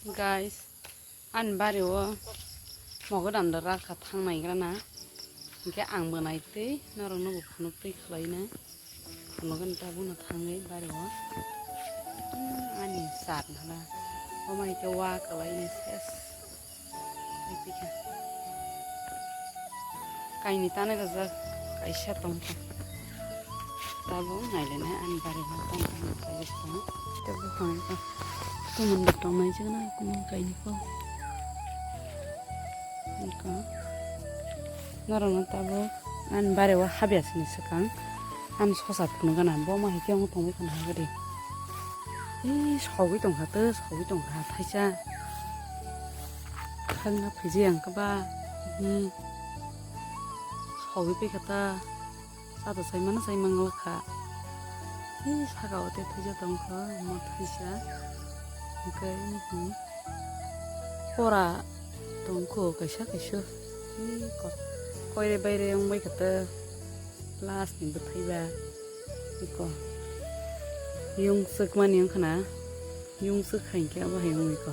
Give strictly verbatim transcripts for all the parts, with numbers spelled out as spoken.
Guys, ani bari o mogodam da rakha thang naigra na. Hinkhe ang bo nai twi norok no bo phunuk twi khlai na. Phunuk ani tabuk no thangwi bari o. Ani sat na na. Omo hinkhe wa kwlai ni ses. Tei pika. Kaini tanai rajak kaisa tongkha. Tabuk nailainai ani bari o tongkha, tei buphang kha. Tumon bo tongnai jagna kumun kaini kok. Wngkha. Norokno tabuk ani bari o habya sini swkang. Ani sosa phunuk gana bo ma hai khe wng tongwi khana hai gari. Ee, sogwi tongkha to, sogwi tongkha thaisa. Khagna phiji ang khe ba. Hmm. Sogwi paikha ta. Chata sai mano sai manglak kha. Ee, saka o te thaisa tongkha, mo thaisa. Hwnkhe, hmm. Kora tongkho kaisa kaisa. Ee, ko-, koire baire wngbai kha ta. Last ni bwthai ba. Iko. Yung swkmani wngkha na. Yung swkha hinkhe abo hai wngwi ko.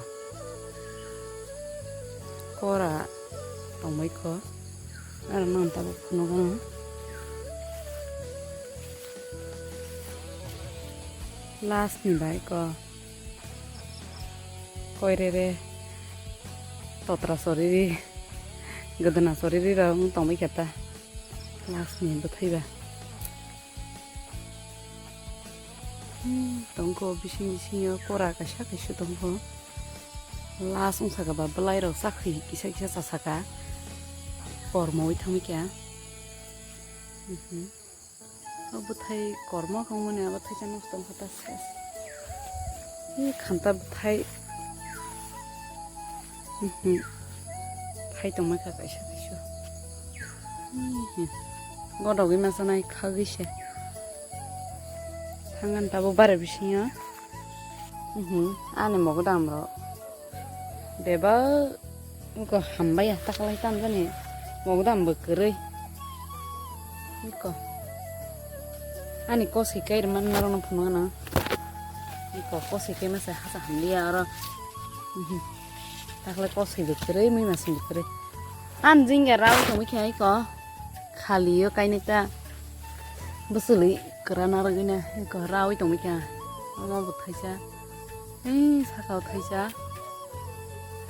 Kora tongbai ko. Aro nang tabuk phunukgo. Last ni bai ko. Koirere. Totra soriri. Gwdwna soriri rok wng tongbai khe ta. Last ni bwthai ba. Hmm, tongkho bising bisingo kora kaisa kaisa tongkho. Last wng saka ba bwlai rok chakhwi kisa kisa cha saka. Kormo wi thangwi kya. Mhm. O bwthai kormo wngmani abo thaisa nosto wngkha ta ses. Ee, khanta bwthai. Mhm. Phai tongmai kha kaisa kaisa. Mhm. Godogwi masa nai khagwi se. Thangan tabuk bare bisingo. Mhm. Ani mogodam rok. Bebak wngkha hambai ya taklai tamjani. Mogodam bo kwrwi. Iko. Ani kosoi kai rwmani norokno phunukgo na. Iko kosoi kai masa hasa hamliya oro. Mhm. Takhle kosoi bo kwrwi, mui masing bo kwrwi. Ani jingga rawi tongwi khe iko. Khali o kainwi ta. Bwswlwi kwrana rwgwi na iko rawi tongwi khe. Omo bo thaisa. Ei saka o thaisa.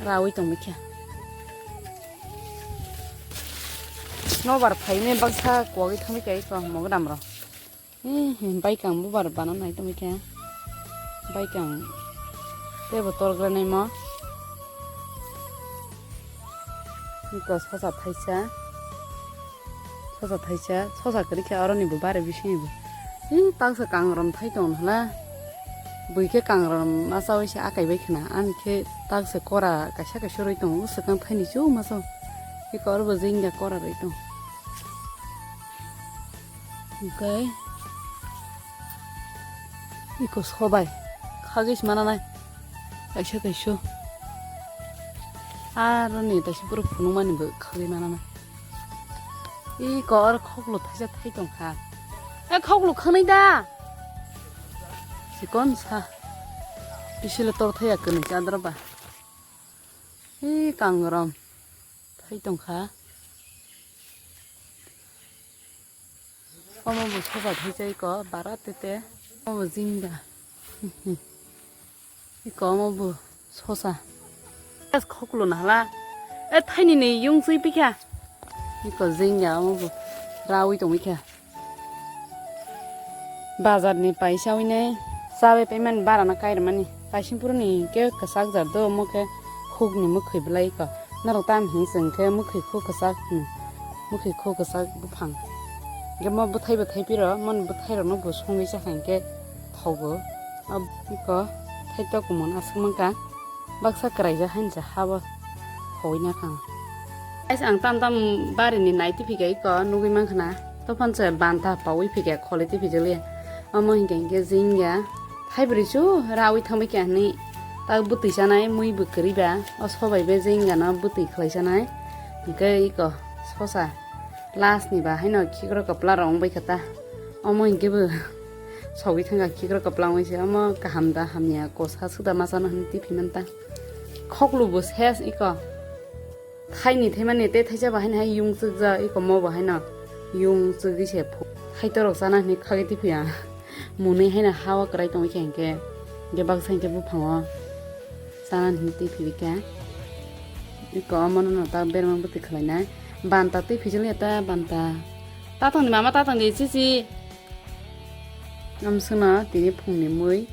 Rawi tongwi khe. Nobar phaimani baksa kuwagwi thangwi khe iko mogodam rok. Ee, baikang bubar bana nai tongwi khe. Baikang teibo torgranai mo. Iko sosa thaisa. Sosa thaisa, sosa kwrwi khe aroni bo bare bisingni bo. Ee, taksa kangorom thai tong hla. Bui khe kangorom masa oi se akai bai khna. Ani khe taksa kora kaisa kaisa roi tongo, swkang thaini chu masa. Iko aro bo jingga kora roi tong. Hwnkhe iko sobai khagwi se mana nai kaisa kaisa. Aro ni taisa borok phunukmani bo khagwi mana nai. Iko oro khoklo thaisa thai tongkha. E khoklo khwnwi da. Chikon sa. Bisilo tor thaya kwnwi chadra ba. Ee, kangorom. Thai tongkha. Omo bo sosa thai chai ko, bara tete. Omo bo jingda. Iko omo bo sosa. Es khoklo nahla. E thaini ni yung sui pikha. Iko jingda omo bo. Rawi tongwi kha. Bazar ni paisa wine chabai paimani bara no kairwmani. Kaisimpur ni khe kwchak jar do, omo khe huk ni mwkhwi bwlai ko. Norok tam hini chwng khe mwkhwi khu kwchak hwno. Mwkhwi khu kwchak buphang. Hwnkhe mo bwthai bwthai piro, mon bwthai rok no bo songwi chakha hinkhe thogo. Iko thaito kumun aswk mankha. Baksa kwraijak haini se habo hoi na kha. Guys, ang tam tam bari ni nai tiphika iko nugui mankha na. Tophon se banta paui phika kholi tiphijakliya. Omo hinkhe hinkhe jingya. Thaibrwi chu raui thangbai kha hinwi. Ta bwtwi chanai mui bwkrwi ba. O sobai be jingya no bwtwi khlai chanai. Hinkhe iko sosa. Last ni ba haino khikrok kwpla rok wng bai kha ta. Omo hinkhe bo sogwi thangkha khikrok kwpla wngwi se. Omo kaham da hamya kosa suda masa no hinwi tiphi man ta. Khoklu bo ses iko. Thaini thaimani tei thaisa bo haino hai yung chukjak, iko mo bo haino yung chugwi se phu-, hai torok chana hwnwi khagwi tiphiya. Mwnwi haino ha o kwrai tongwi khe hinkhe, hinkhe baksa hinkhe buphango chana hwnwi tiphiwi khe. Iko omono no ta berma bwtwi khwlainai. Banta twi phijol ya ta banta. Tatongni mama tatongni chichi. Amswkno tini phungni mui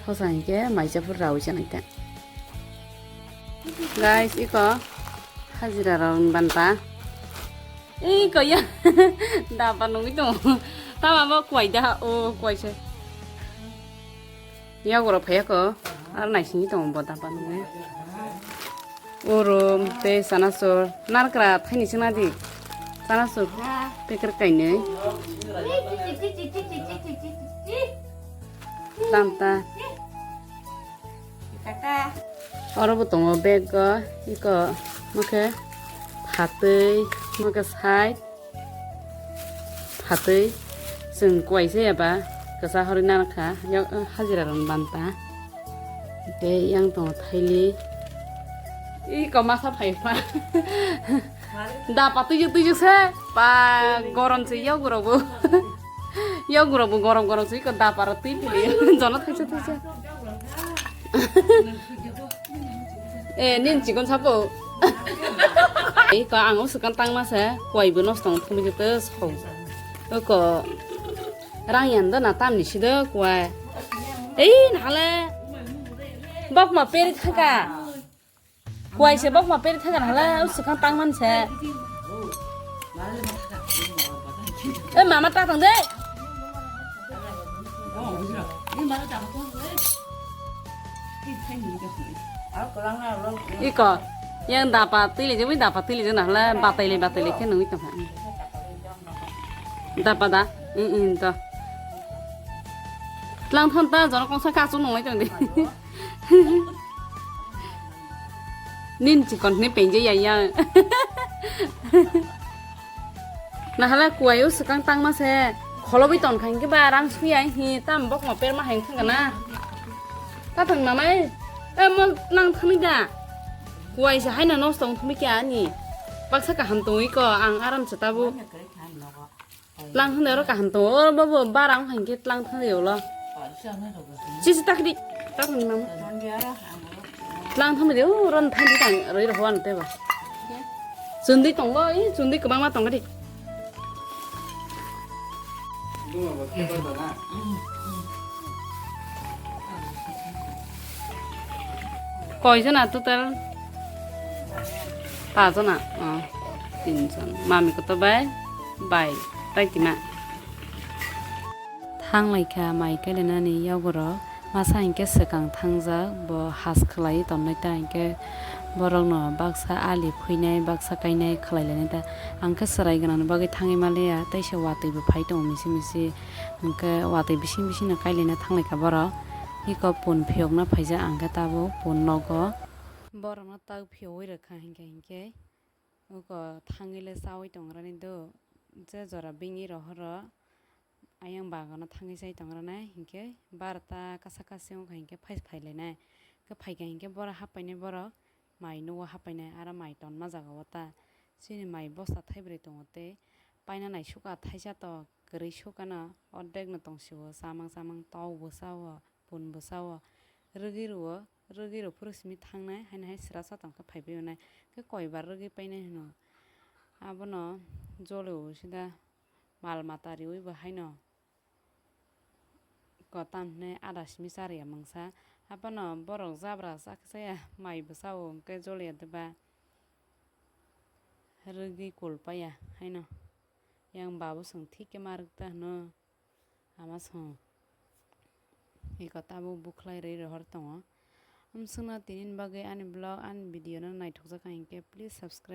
sosa hinkhe maisa phuru rawi chanai ta. Guys, iko hajira rok ni banta. Iko ya. Daba nungwi tongo. Tama bo kwai da, o kwai se. Yago rok phaiya ko. Ar naisingwi tongo bo daba nungwi. Oro tei chanachur. Narkra thaini chwngna di. Chanachur. Packet kainwi. Tamta. Oro bo tongo bag o, iko, mokhe phatwi, mokhe side, phatwi, chwng kuaisa ya ba, kwsa horwi nang kha, yak, hajira rok banta. Tei yang tongo thaili, iko masa phai pha. Da patwi juk twi juk se, pa gorom se yogurok bo. Yogurok bo gorom gorom se, iko da para twi phili, jono thaisa thaisa. Eh, nin chikon sapo. Ei ko ang o swkang tangma se, kuai bo nosto wng thumwi khe to sau. O ko rang yan do na tamni si do kuai. Ei nahale. Bok ma peri thaka. Kuai se bok ma peri thaka nahale o swkang tangman se. Eh, mama ta tong de. Iko, yang dapa twi le jemui dapa twi le jena hla batai le batai le khe nungui tong. Dapa da, mm mm to. Tlang thon ta jono kongsa kasu nungui tong de. Nin chikon ni penje ya ya. Nahala kuaio swkang tangma se kholobwi ton kha hinkhe ba rang suya hi tam bokma perma hai wngkha na. Ta thang mamai, eh, mo nang thangwi da. Kuai se haino nosto wng thangwi khe ani. Baksa kaham tongwi ko ang aram se tabuk. Tlang thangwi oro kaham tongo, oro bobo bara wng kha hinkhe tlang thangwi ulo. Sisi takdi, takdi mama. Tlang thangwi de, oro thangwi tang roi roho ang teba. Chundui tongo, i chundui kwbangma tongo di. Koi jona total? Pa jona, oh, tin jon. Mami koto bai, bai, tai tima. Thang lai kha mai kailainani yogoro. Masa hinkhe swkang thangjak, bo has khwlaiwi tonnai ta hinkhe borokno baksa ali phuinai, baksa kainai khwlai lainai ta. Ang khe chwrai gwnangni bagwi thangwi maliya, teisa watwi bo phai tongo misi misi, hinkhe watwi bising bisingno kailaina thanglaikha borok. Iko pun phiyokna phaijak ang khe tabuk pun nogo. Borokno tak phiyogwi rwkha hinkhe hinkhe. Uko thangwi le chawi tongrani do, je jora bini rohoro ayang bagano thangwi chai tongrani hinkhe barota kasa kasi wngkha hinkhe phai phailainai. Khe phaikha hinkhe borok haphainai borok mai nugo haphainai aro mai tonma jaga o ta. Chini mai bosta thaibrwi tongo tei paina naisukha thaisa to kwrwi sukano ordek no tongsio chamang chamang tok bo chao. Pun bwsao rwgwi rwo, rwgwi rw phuru simi thangnai, haino hai srasa tong khe phaibai hwnwi khe koibar rwgwi painai hwno. Abono jolio sida mal mata riwi bo haino kotam hwnwi ada simi chariya mungsa. Abono borok jabra chakhe chaya mai bwsao hwnkhe joliya deba rwgwi kul paiya haino. Yang babu chwng thik khe ma rwkta hwno. Ama song. Eko tabuk bukhlai rwi rohor tongo. Amswkno tini bagwi ani vlog, ani video no naithokjak kha hinkhe please subscribe.